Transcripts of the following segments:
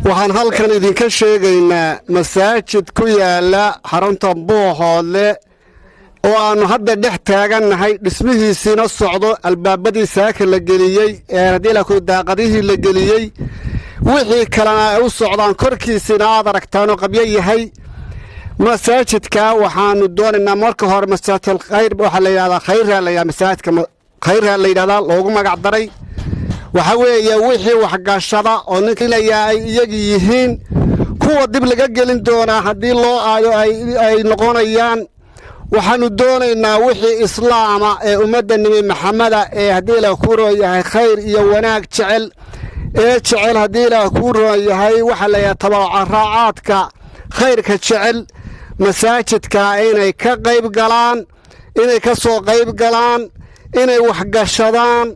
Waxaan halkan idinka sheegaynaa masaajid ku yaalla xarunta Buuhoodle oo aannu hadda dhex taagannahay, dhismihiisiina socdo, albaabadii saaka la geliyey, haddii la ku daaqadihii la geliyey, wixii kalena ay u socdaan, korkiisiina aad aragtaanoo qabyo yahay. Masaajidka waxaanu doonaynaa marka hore masaajid khayr waxaa la yidhahdaa, khayraa la yidhahdaa, masaajidka khayraa la yidhahdaa loogu magac daray. Waxa weeye wixii waxgashada oo ninkilayaa ay iyaga yihiin kuwa dib laga gelin doonaa haddii loo aayo ay noqonayaan. Waxaannu doonaynaa wixii islaama ee ummadda Nebi Maxameda ee haddii Ilaah kuu roon yahay khayr iyo wanaag jecel, ee jecel haddii Ilaah kuu roon yahay waxaa la yidhaha tabacaraacaadka khayrka jecel, masaajidka inay ka qayb galaan, inay ka soo qayb galaan, inay waxgashadaan.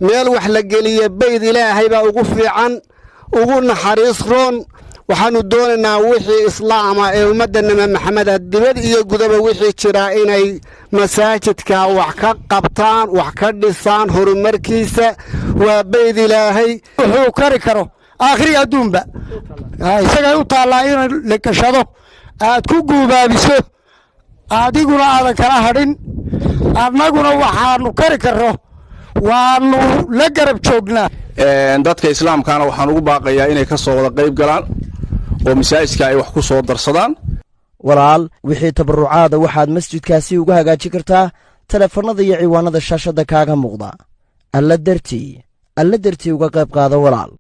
Meel wax la geliya bayd Ilaahay baa ugu fiican, ugu naxariis roon. Waxaannu doonaynaa wixii islaama ee ummadda Nebi Maxameda dibad iyo gudaba wixii jiraa inay masaajidka wax ka qabtaan, wax ka dhisaan horumarkiisa. Waa bayd Ilaahay. Wuxuu kari karo aakhiri adduunba isagay u taallaa inay la gashado, aad ku guubaabiso, adiguna aadan kala hadhin. Annaguna waxaannu kari karro waannu la garab joognaa. Dadka islaamkaana waxaan ugu baaqayaa inay ka soo wada qayb galaan oo masaajidka ay wax ku soo darsadaan. Walaal, wixii tabarucaada waxaad masjidkaasi uga hagaajin kartaa teleefannada iyo ciwaanada shaashadda kaaga muuqda. Alla dartii, Alla dartii uga qayb qaada, walaal.